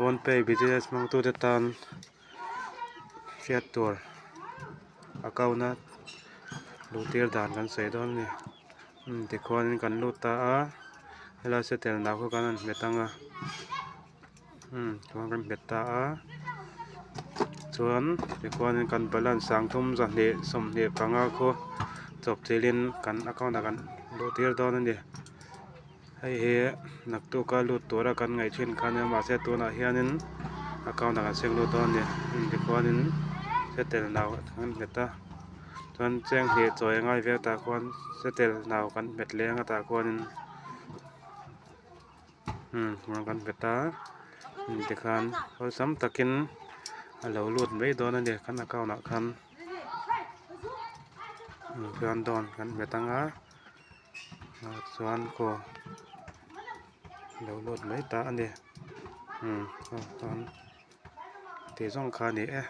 Phone pay business hmangtute tan hriat tur account a luh tir dan kan sawi dawn a ni umm tikhuanin kan lut ta a helai setel nau kha kan han hmet ang a umm chuan kan hmet ta a chuan tikhuanin kan balance sangthum zahnih 25 khu chawpchilhin kan account ah kan luh tir dawn a ni. Hei hi naktuk a lut tura kan ngaih thin kha ania mahse tunah hianin account ah kan seng lut dawn a ni tikhuanin setel nau kan hmet a chuan cheng hnih chawi a ngai ve a tah khuan setel nau kan hmet leng a tah khuanin umm kan hmet a tikhan awlsam takin a lo lut mai dawn a ni kan account ah khan chuan dawn kan hmet anga. Ah chuan kaw lo lut mai ta a ni umm aw chuan tih zawng kha a ni e.